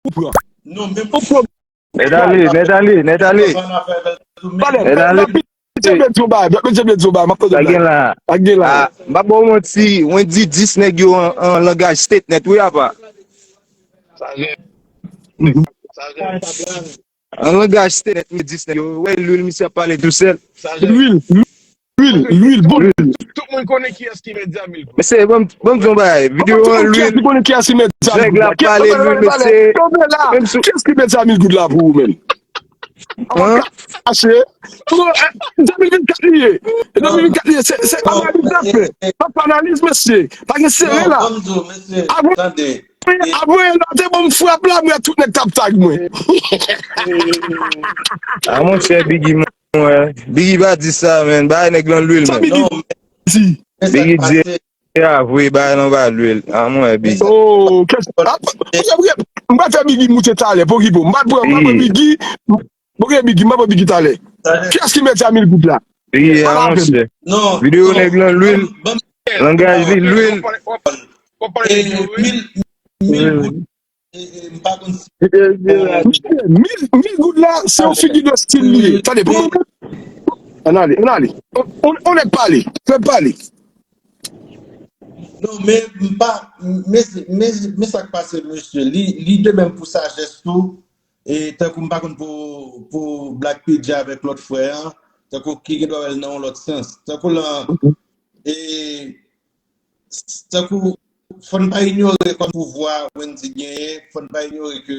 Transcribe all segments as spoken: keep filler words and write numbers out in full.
ou pran. Non, menm Nèt ale, nèt ale, nèt ale. Nèt ale. Tchenbye di yon bagay, tchenbye di yon bagay, m ap tande. Sa gen la? Sa gen la? M ap ba w manti, mwen di dis nèg yo an langaj state nèt wi apa. Sa gen. Sa gen. An langaj state nèt, mwen di dis nèg yo, wè lwil misye ap pale tousèl. Lwil, lwil, lwil, bon. Tout moun konnen kiyès ki met dizmil goud. Mesye, ban m di yon bagay. Videyo an lwil. Tout moun konnen kiyès ki met dizmil goud. Nèg la pale lwil, mesye. Kiyès ki met dizmil goud la pou ou menm? Kache. Dizmil goud li ye. Dizmil goud li ye. Se analiz n ap fè. N ap fè analiz, mesye. Pa gen sere la. Avwe, avwe, lè w te ban m frap la, mwen tout nèg t ap tag mwen. A monchè, Biggie, mwen, Biggie pa di sa, menn. Bagay nèg lan lwil, menn. Biggie di a vre, bagay lan pa lwil. A mwen, Biggie. Oh, kèt. M pa fè Biggie moute talè, pokipo. M pa pran, m pa pran Biggie. Pokipo Biggie, m pa pran Biggie talè. Kiyès ki met dizmil goud la? Biggie, a monchè. Videyo nèg lan lwil. Langaj li lwil. Mil, mil goud. E, e, m pa konn si. Mil, mil goud la, se yon figi de stil li ye. Tande, pou mwen. Ann ale, ann ale. On, on, on nèg pale. Fè pale. Non, men m pa, men, men, men sa k pase, mesye. Li, li de menm pou sajès tou. E tankou m pa konn pou, pou Black P J avèk lòt frè an. Tankou ki gen dwa wè l nan yon lòt sans. Tankou lan, e, tankou, fò n pa inyore kòm pouvwa Wendy genyen, fò n pa inyore ke,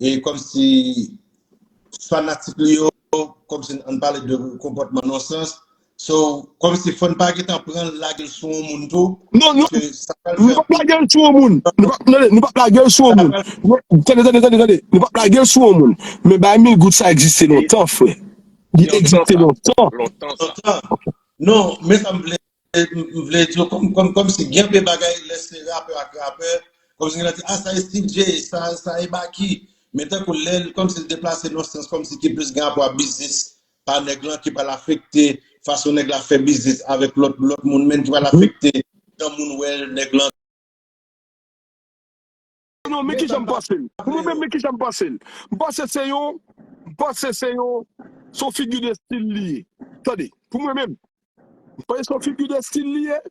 e, kòmsi fanatik li yo, kòmsi ann pale de konpòtman nan sans. So, kòmsi fò n pa gentan pran l lage l sou yon moun tou. Non, non, nou p ap lage l sou yon moun. Nou p ap, tande, nou p ap lage l sou yon moun. Tande, tande, tande, tande. Nou p ap lage l sou yon moun. Men bay mil goud sa egziste lontan, frè. Li egziste lontan. Lontan. Non, men sa m vle m vle di w, kòm, kòm, kòmsi gen anpil bagay lè se rapè ak rapè, kòmsi gen nan di, a, sa e Steve J, sa, sa e Baky. Men tankou lè l kòmsi l deplase nan sans kòmsi ki plis gen rapò ak biznis pa nèg lan ki pral afekte fason nèg la fè biznis avèk lòt, lòt moun, men ki pral afekte jan moun wè nèg lan. Non, men kijan m panse l. Pou mwen menm, men kijan m panse l. M panse se yon, m panse se yon, se yon figi de stil li ye. Tande, pou mwen menm, m panse se yon figi de stil li ye.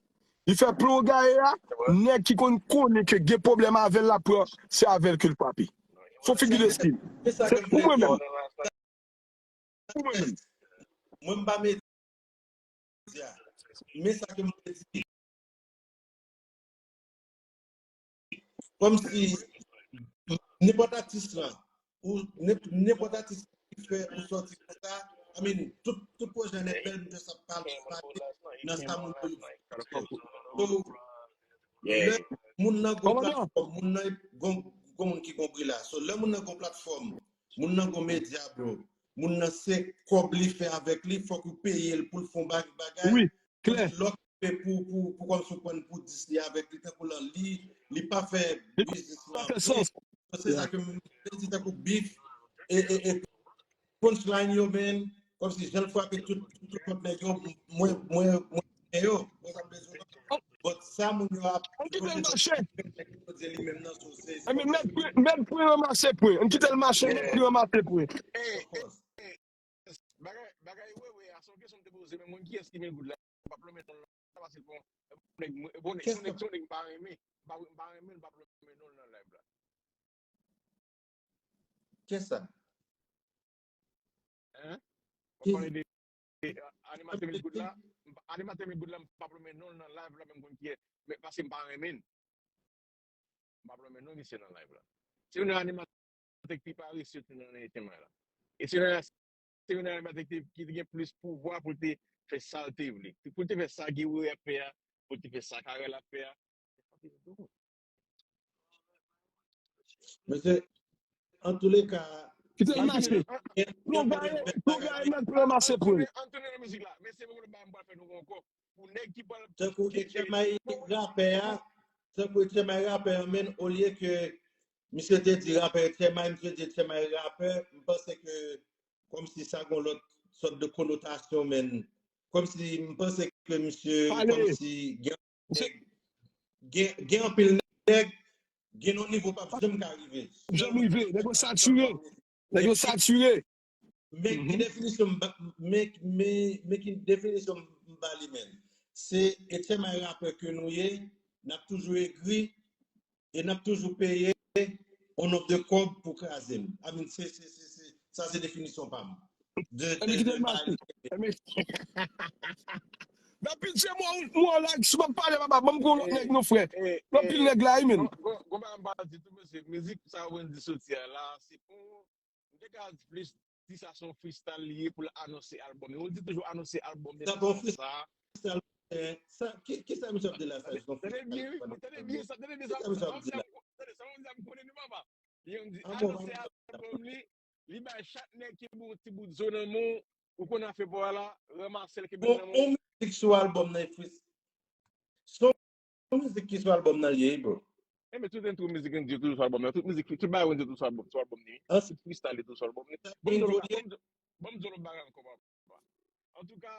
Li fè plo gaye a, nèg ki konn konnen ke gen pwoblèm avè l, l ap pran, se avè l ke l frape. Se yon figi de stil. Se pou mwen menm. Pou mwen menm. Mwen m pa medya. Men sa ke m vle di. Kòmsi nenpòt atis lan, ou nenpòt atis ki fè ou sòti konsa, I mean, tout, tout pwojè nèt bèl, m just ap pale, pale nan sa moun yo fè. So, lè moun nan gon platfòm, moun nan gon, gon moun ki gon pri la. So, lè moun nan gon platfòm, moun nan gon medya, bro, moun nan se kòb li fè avèk li, fòk ou peye l pou l fè yon bagay. Wi, klè. Lòt pe pou, pou, pou kòmsi w pran pou dis li avèk li, tankou lan li, li pa fè biznis lan vre. Se sa ke m te di tankou beef, e, e, e punchline yo, men, kòmsi jan l frape tout, tout, tout lòt nèg yo, mwen, mwen, mwen, yo, mwen sa m bezwen. But sa moun yo ap. Ann kite l mache. Ann kite l mache, pwen. Ann kite l mache, ann kite l mache, pwen. Bagay, bagay wewe a, se yon kesyon m te poze, men moun kiyès ki mil goud la, m p ap lonmen non l nan, sa pase l bon, bon nèg, bon nèg, se yon nèg, se yon nèg m pa renmen, m pa, m pa renmen l, m p ap lonmen non l nan live la. Kiyès sa? Hein? W ap pale de, de, animatè mil goud la, animatè mil goud la, m p ap lonmen non l nan live la, men m konn kiyès, men paske m pa renmen l. M p ap lonmen non misye nan live la. Se youn nan animatè ki pi parese nan H M I la. E se youn nan, se youn nan animatè ki, ki te gen plis pouvwa pou l te fè sa l te vle. Pou l te fè sa Guy Wewe ap fè a, pou l te fè sa Carel ap fè a. Mesye, antouleka, kite l mache. Pran gaye, pran gaye, men pran mache pou li. Ann tounen nan mizik la. Mesye, mwen pa m pral fè nou ankò. Pou nèg ki pral. Tankou H M I rapè a, tankou H M I rapè a, men olye ke misye te di rapè H M I, misye di H M I rapè, m panse ke kòmsi sa gon lòt sòt de konotasyon, men kòmsi m panse ke misye, kòmsi gen, gen, gen anpil nèg Gen yon nivo p ap janm ka rive. Janm rive, nèg yo satire. Nèg yo satire. Men ki definisyon m ba- men men men ki definisyon m ba li menm? Se etènèl rapè ke nou ye, n ap toujou egri e n ap toujou peye yon nonb de kòb pou kraze m. I mean, se se se se sa se definisyon pa m. De Ebyen de kite de l mache. Ebyen Nan pitye mwen mwen la si w ap pale papa, ban m pran lòt nèg non frè. Gen anpil nèg la wi menn. Gon bagay m pa di tou mesye, mizik sa Wendy soti a la, se pou m te ka di plis di sa se yon freestyle li ye pou l anonse album. Wendy toujou anonse album li Sa nan bon sans sa. Freestyle, eh, sa ki ki sa misye ap di la sa se yon Tande byen wi, freestyle. Tande byen sa, tande byen sa. Ki sa misye Sa ap Wendy di la? ap tande sa Wendy ap konnen nou papa. Li di Ah bon, anonse ah bon. Album li, li bay chak nèg ki bon ti bout zo nan men w, ou konn afè pa w la, ranmase l kenbe Bon, nan yon mizik sou album nan e freestyle. Se yon mizik ki sou album nan li ye, bro. Enben tout entwo mizik Wendy tou sou album nan. Tout mizik, tout bagay Wendy tou sou album, sou album li. Ah, Tout freestyle li tou sou album li. Sa Bon m di w intro lòt li ye? Bon m di w lòt bagay ankò papa. Antouka,